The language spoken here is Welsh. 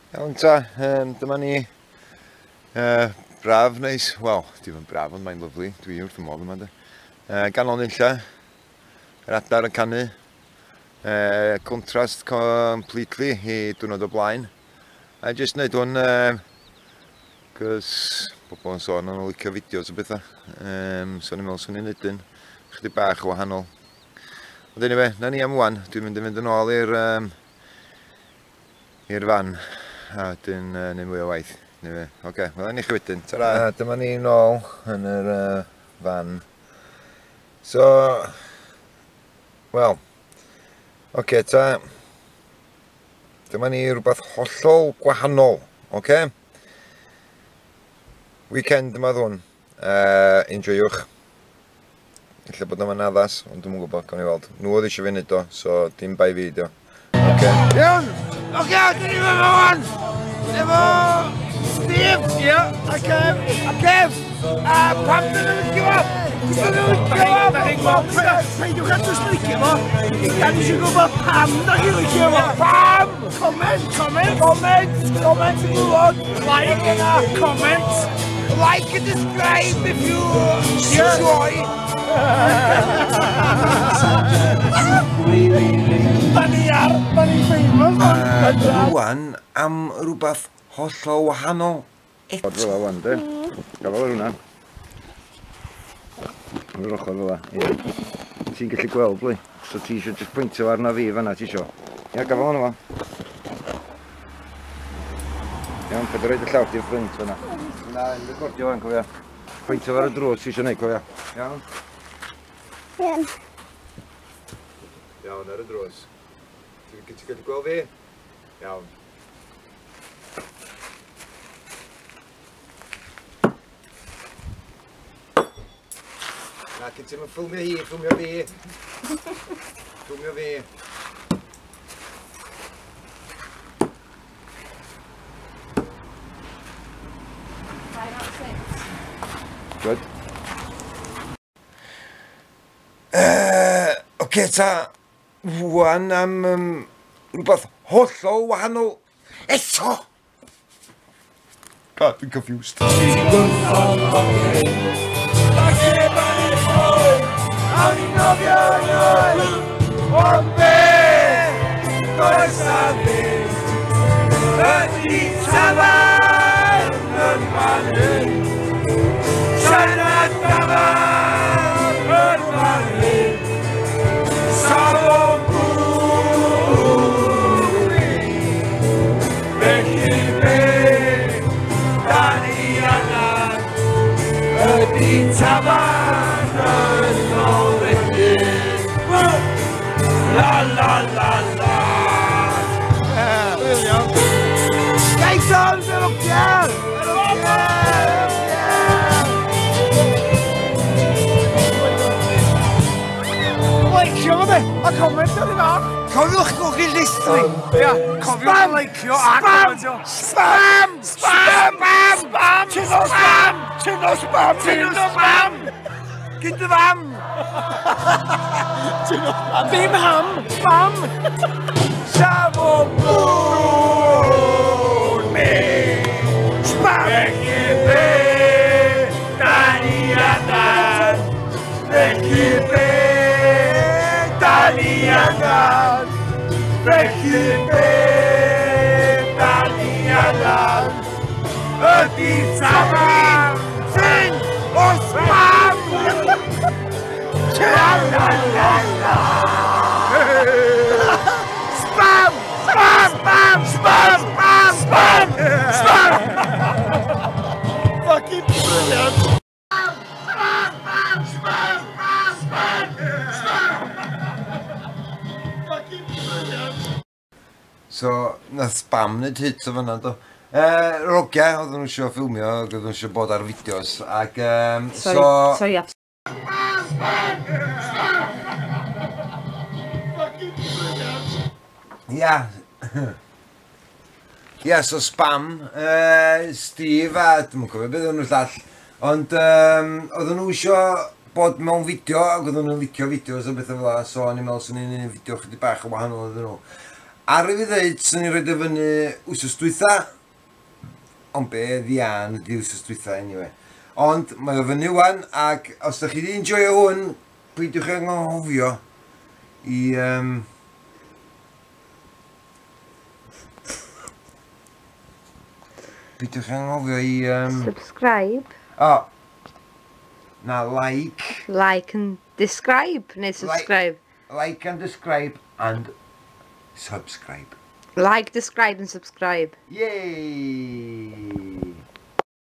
Iawn ta, dyma ni. Braf, neis. Wel, dim yn braf, ond mae'n lyfli. Dwi wrth y modd yma, de. Ganol nunlla, yr adar yn canu. Contrast completely i diwrnod o blaen. A jyst wneud hwn, cos bobl yn sôn o'n licio fideos o bethau. So o'n i'n meddwl swn i'n neud un chydig bach o wahanol. Ond anyway, na ni am wan. Dwi'n mynd i fynd yn ôl i'r i'r fan a wedyn neud mwy o waith. Anyway, oce, wela ni chi wedyn. Ta-ra! Dyma ni nôl yn yr fan. So, wel, oce ta. Dyma ni rhywbeth hollol gwahanol, oce? Weekend yma ddwn. Enjoywch. Ella bod yma'n addas, ond dwi'm yn gwybod, gawn ni weld. Nhw oedd eisiau fi wneud o, so dim bai fi dio. Oce. Iawn! Oce, dyn ni efo wan! Efo Steve! Ia. A Kev! A Kev! A pam dyn nhw'n licio fo? Dyn nhw'n licio fo? Peidiwch â jyst licio fo. Da ni eisiau gwybod pam da chi'n licio fo. Pam! Comment, comment. Comment! Comment yn gwybod! Like, comment. Like and subscribe if you enjoy. Da ni ar, da ni'n famous. Rwan am rhywbeth hollol wahanol eto. Fel wan, de. Gafal ar hwnna. Ar yr ochr fel 'a, ie. Ti'n gallu gweld, bli. So ti eisiau just pwyntio arna fi fan'na, ti isio. Ia, gafal arno fo. Iawn, paid â roid y llaw chdi i'r ffrynt fan'na. Na, yn recordio wan, cofia. Pwyntio ar y drws ti eisiau neud, cofia. Iawn? Iawn. Iawn, ar y drws. Ti'n gallu gweld fi? Iawn. Na, cyn ti'n ffilmio hi, ffilmio fi. Ffilmio fi. Good. Oce ta, rwan am rhywbeth hollol wahanol eto! God, dwi'n confused. La la la la. Jason, efo Pierre! Efo Pierre! Licio fo de, a comment ar un off. Cofiwch golchi llestri. Ia, cofiwch licio a commentio. Spam! Spam! Spam! Spam! Tyn o spam! Tyn o spam! Tyn o spam! Gyd dy fam! Tyn o spam! Ddim ham! Spam! Safo bwn mi! Spam! Felly be, da ni angan. Felly be, da ni angan. Felly be, da ni angan. Ydy tafarn tyn o spam! La la la la! Spam! Spam! Spam! Spam! Spam! Spam! Spam! Fucking brilliant! Spam! Spam! Spam! Spam! Spam! Fucking brilliant! So, nath spam wneud hit o fan'na, do. Rogia, oedden nhw eisiau ffilmio, ac oedden nhw eisiau bod ar fideos, ac Sorry, so... sorry, I've Fucking brilliant! Ia. Ia, so spam, Steve a dwi'm yn cofio beth o'n nhw llall, ond oedden nhw eisiau bod mewn fideo, ac oedden nhw'n licio fideos a bethau fel 'a, so o'n i'n meddwl swn i'n neud fideo chydig bach yn wahanol iddyn nhw. Ar i fi ddeud, swn i'n rhoid o fyny wsos dwytha, ond be ddian ydi wsos dwytha anyway. Ond mae o fyny wan, ac os da chi wedi enjoyo hwn, peidiwch ag anghofio i peidiwch anghofio i Subscribe. O! Na, like. Like and describe, neu subscribe. Like and describe and subscribe. Like, describe and subscribe. Yay!